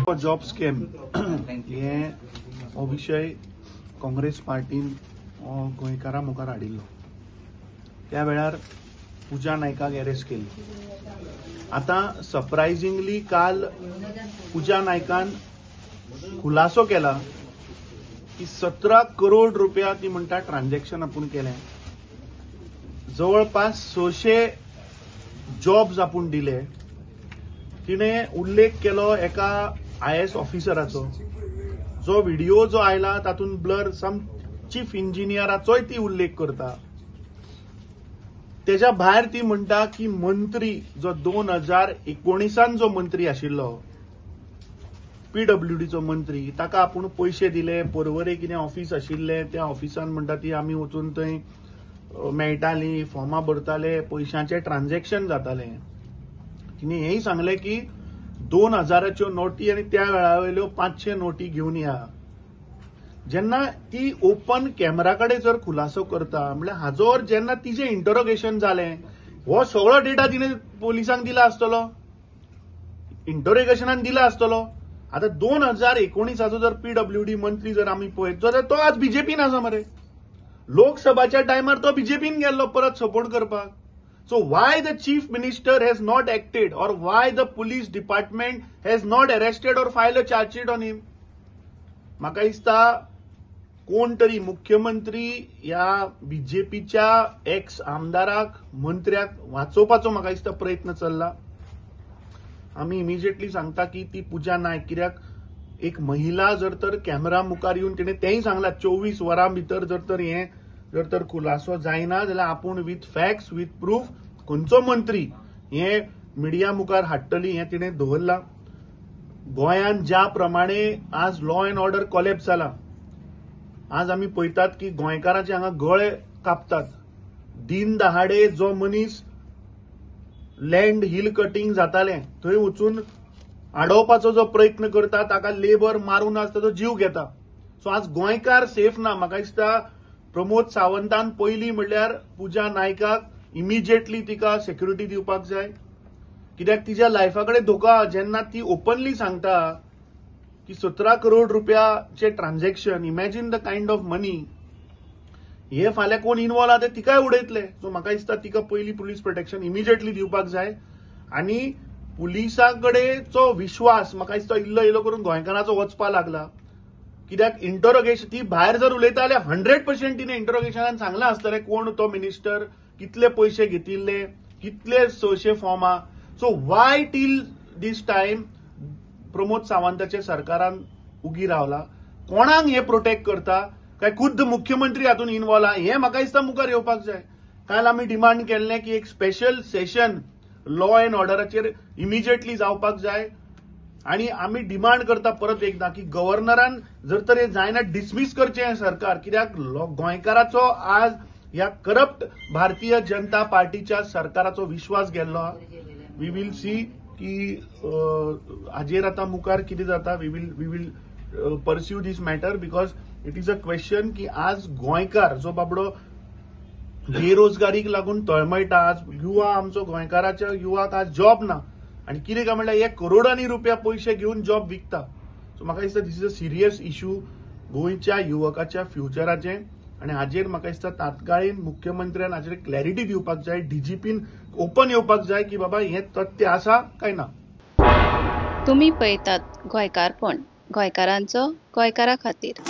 Job scam हे हो विशय काँग्रेस पार्टीन गोंयकारां मुखार हाडिल्लो. त्या वेळार पूजा नायकाक अरेस्ट केली. आतां सरप्रायझिंगली काल पूजा नायकान खुलासो केला की 17 करोड रुपया ती म्हणटा ट्रान्झॅक्शन आपूण केलें. जवळपास 600 जॉब्स आपूण दिले. तिणें उल्लेख केलो एका IAS ऑफिसराचो, जो व्हिडिओ जो आयला तातूंत ब्लर सम चीफ इंजिनियराचोय ती उल्लेख करता. तेज्या भायर ती म्हणटा की मंत्री जो 2019 जो मंत्री आशिल्लो, PWDचो मंत्री, ताका आपूण पयशे दिले. पर्वरे कितें ऑफिस आशिल्लें त्या ऑफिसान म्हणटा ती आमी वचून थंय मेळटाली, फॉर्मां भरताले, पयशांचें ट्रान्झॅक्शन जातालें. तिणें हेंय सांगलें की 2000च्यो नोटी आनी त्या वेळा वयल्यो 500 नोटी घेवन या. जेन्ना ती ओपन कॅमेरा कडेन जर खुलासो करता म्हणल्यार हाजोर जेन्ना तिजें इंटरोगेशन जालें, हो सगळो डेटा तिणें पोलिसांक दिला आसतलो, इंटरोगेशनान दिला आसतलो. आतां 2019 जर PWD मंत्री जर आमी पळयत जाल्यार तो आज बीजेपीन आसा मरे. लोकसभाच्या टायमार तो बीजेपीन गेल्लो परत सपोर्ट करपाक. So why the chief minister has not acted or why the police department has not arrested or filed a charge sheet on him? म्हाका दिसता कोण तरी मुख्यमंत्री ह्या बीजेपीच्या एक्स आमदाराक मंत्र्याक वाचोवपाचो म्हाका दिसता प्रयत्न चल्ला. आमी इमिजिएटली सांगता की ती पूजा नायक, कित्याक एक महिला जर तर कॅमेरा मुखार येवन तिणें तेंय सांगलां 24 वरां भितर जर तर हें जर तर खुलासो जायना जाल्यार आपूण विथ फॅक्ट्स विथ प्रूफ खंयचो मंत्री हे मिडिया मुखार हाडटली हें तिणें दवरलां. गोंयांत ज्या प्रमाणे आज लॉ एन्ड ऑर्डर कॉलेप्स जाला, आज आमी पळयतात की गोंयकारांचे हांगा गळे कापतात. दिन दहाडे जो मनीस लँड हिल कटींग जातालें थंय वचून आडोवपाचो जो प्रयत्न करता ताका लेबर मारून आज ताचो जीव घेता. सो आज गोंयकार सेफ ना. म्हाका दिसता प्रमोद सावंतान पयलीं म्हणल्यार पूजा नायकाक इमिजिएटली तिका सेक्युरिटी दिवपाक जाय, कित्याक तिच्या लायफा कडेन धोका. जेन्ना ती ओपनली सांगता की 17 करोड रुपयाचे transaction, imagine the kind of money, हे फाल्यां कोण इनवॉल्व आहा ते तिकाय उडयतले. सो म्हाका दिसता तिका पयलीं पुलीस प्रोटेक्शन इमिजिएटली दिवपाक जाय आनी पुलिसां कडेनचो विश्वास म्हाका दिसता इल्लो इल्लो करून गोंयकारांचो वचपाक लागला. कित्याक इंटरोगेशन ती भायर जर उलयता जाल्यार 100% तिणें इंटरोगेशनान सांगलां आसतलें कोण तो मिनिस्टर, कितले पयशे घेतिल्ले, कितले 600 फॉर्मां. So why till this time Pramod सावंताच्या सरकारान उगी रावला? कोणाक हे प्रोटेक्ट करता काय खुद्द मुख्यमंत्री हातून इनवॉल्व आहा हें म्हाका दिसता मुखार येवपाक जाय. काल आमी डिमांड केल्लें की एक स्पेशल सेशन लॉ एन्ड ऑर्डराचेर इमिजिएटली जावपाक जाय आनी आमी डिमांड करता परत एकदां की गव्हर्नरान जर तर हें जायना डिसमीस करचें हें सरकार, कित्याक गोंयकाराचो आज ह्या करप्ट भारतीय जनता पार्टीच्या सरकाराचो विश्वास गेल्लो आहा. We will see की हाजेर आतां मुखार कितें जाता. We will pursue this matter because it is a question की आज गोंयकार जो बाबडो बेरोजगारीक लागून तळमळटा, आज युवा आमचो गोंयकाराच्या युवाक आज जॉब ना आनी कितें काय म्हणल्यार हे करोडांनी रुपया पयशे घेवन जॉब विकता. सो म्हाका दिसता this is a serious issue गोंयच्या युवकाच्या फ्युचराचें आनी हाजेर म्हाका दिसता तात्काळीन मुख्यमंत्र्यान हाजेर क्लॅरिटी दिवपाक जाय, डीजीपीन ओपन येवपाक जाय की बाबा हें तथ्य आसा काय ना. तुमी पळयतात गोंयकारपण, गोंयकारांचो गोंयकारा खातीर.